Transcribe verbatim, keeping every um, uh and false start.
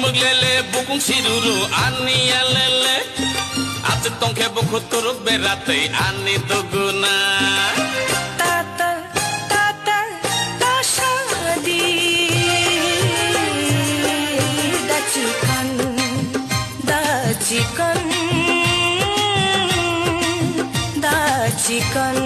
Lele bukung siruru ani ya lele. Achuk tongkhe bukhutur beratei ani duguna. Tata, tata, tasadi. Da chikon, da chikon, da chikon.